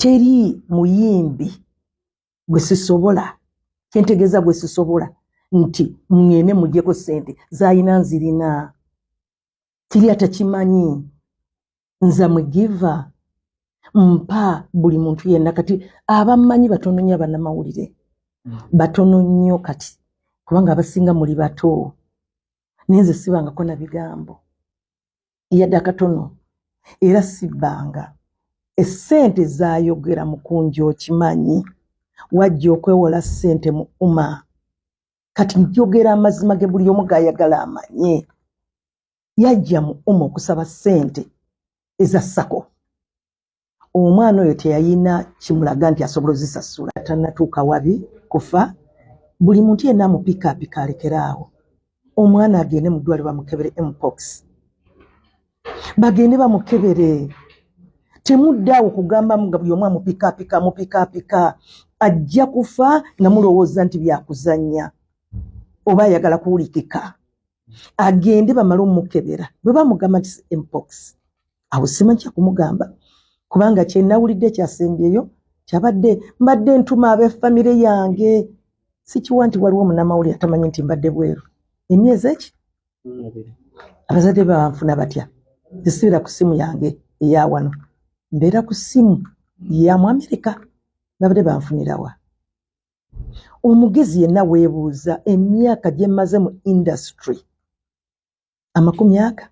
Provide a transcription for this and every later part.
Teri muyimbi gwe sisobola, kyentegeeza gwe sisobola nti ŋŋende muggyeko ssente z'alina nzirina. Kiri atakimanyi, nze mugiva mpa buli muntu yenna. Kati abammanyi batono nnyo, abannamawulire batono nnyo kati, kubanga abasinga muli bato, naye nze sibangako na bigambo yadde akatono, era sibbanga. Essente zayogera mukunja, okimanyi wajja okwewola ssente mu UMA. Kati njogera amazima ge buli omu gayagala amanye. Yajja mu UMA okusaba ssente eza SACCO. Omwana oyo teyayina kimulaga nti asobola ozisasula, tannatuuka wabi kufa. Buli muntu yenna amupikaapika alekeraawo. Omwana agende mu ddwaliro bamukebere mpox, bagende bamukebere. Temuddaawo kugambamu nga buli omu amupikaapika amupikaapika, ajja kufa nga mulowooza nti byakuzannya oba ayagala kuwulikika. Agende bamale omukebera, bwe bamugamba nti mpox, awo simanyi kyakumugamba, kubanga kyenawulidde kyasembyeyo kyabadde mbadde ntuma ab'effamire yange. Sikiwa nti waliwo omunamawulire atamanyi nti mbadde bweru emyezi eki. Abazadde babanfuna batya? Zisiibira ku ssimu yange eyawano, mbeera ku ssimu ya mu Amerika. Babadde banfunirawa? Omugezi yenna weebuuza emyaka gye mmaze mu industry, 20 aga,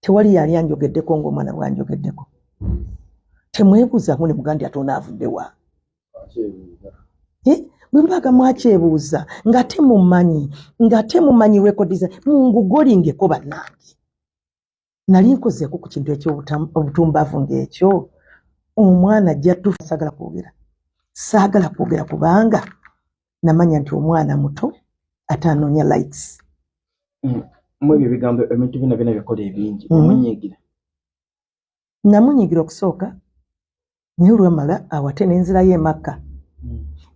tewali yali anjogeddeko ng'omwana bwanjogeddeko. Temwebuuzaako ne mugamba nti ate onaavuddewa? Bwe mbaga mwakyebuuza ng'ate mumanyi record mungugolingeko. Bannange, nali nkozeeko ku kintu eky'obutumbavu ng'ekyo? Omwana ajja tufa. Saagala kwogera, saagala kwogera, kubanga namanya nti omwana muto ate anoonya likes. Mu ebyo ebigambo, ebintu byonna byonna byakola ebingi, omunyiigira? Namunyiigira okusooka, naye olwamala awo ate nenzirayo emakka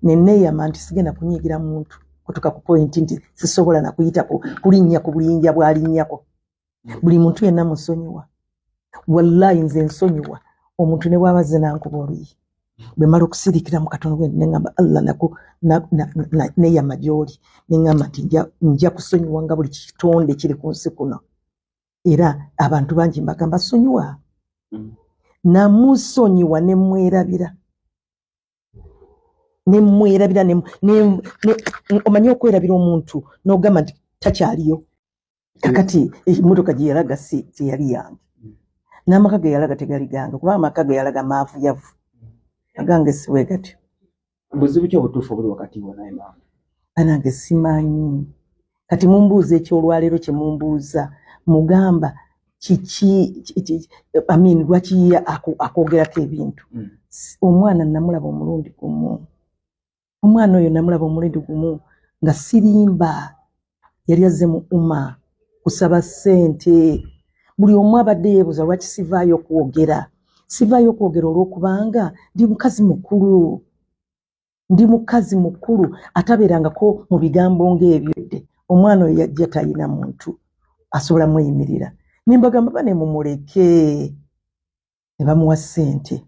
neneeyama nti sigenda kunyiigira muntu kutuuka ku point nti sisobola nakuyita kulinnya ku buyinja bwalinnyako. Buli muntu yenna musonyiwa, wallayi nze nsonyiwa omuntu ne bwaba azze nankuba oluyi. Bwe mala okusirikiramu katono bwe neŋŋamba, Allah, neeyama gy'oli, neŋŋamba nti nja kusonyiwa nga buli kitonde kiri ku nsi kuno. Era abantu bangi mbagamba sonyiwa. Namusonyiwa nemwerabira, nemwerabira. Omanyi okwerabira omuntu n'ogamba nti takyaliyo. Kakati emmotoka gye yalaga si teyali yange, n'amaka ge yalaga tegali gange, kuba amaka ge yalaga maavu yavu, agange si bwe gatyo. Buzibu ki obutuufu obuli wakati wo naye, maama? Banange, simanyi. Kati mumbuuza ekyolwaleero kye mumbuuza, mugamba kiki? I mean, lwaki ye akwogerako ebintu? Omwana namulaba omulundi gumu. Omwana oyo namulaba omulundi gumu nga sirimba. Yali azze mu UMA kusaba ssente. Buli omu abadde yeebuuza lwaki sivaayo kwogera. Sivaayo kwogera olw'okubanga ndi mukazi mukulu, ndi mukazi mukulu atabeerangako mu bigambo ng'ebyo. Dde omwana oyo yajja talina muntu asobola mweyimirira, nimbagamba bane mumuleke, ne bamuwa ssente.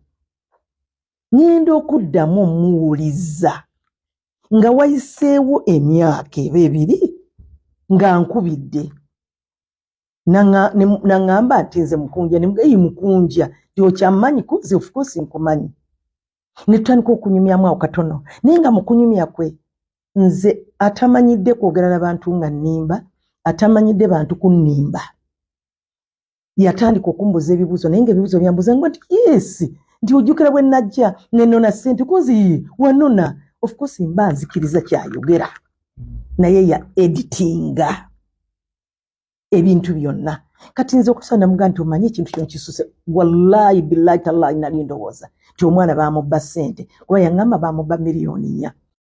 Ŋŋenda okuddamu omuwuliza nga wayiseewo emyaka eba 2 nga nkubidde, naŋŋamba nti nze Mukunja. Nemugayi Mukunja nti okyammanyi? Kuze, of course nkumanyi. Ne tutandika okunyumyamu awo katono, naye nga mukunyumya kwe nze atamanyidde kwogera n'abantu nga nnimba, atamanyidde bantu kunnimba, yatandika okumbuuza ebibuuzo, naye nga ebibuuzo byambuuza nga nti yes, nti ojjukira bwe najja nenona ssente kunzi wanona. Of course mba nzikiriza kyayogera, naye ya editinga ebintu byonna. Kati nze okutusa namuga nti omanyi ekintu kino kisuse. Wallahi billahi tallahi, nali ndowooza nti omwana bamubba ssente, kuba yaŋŋamba bamubba 4 miliyoni.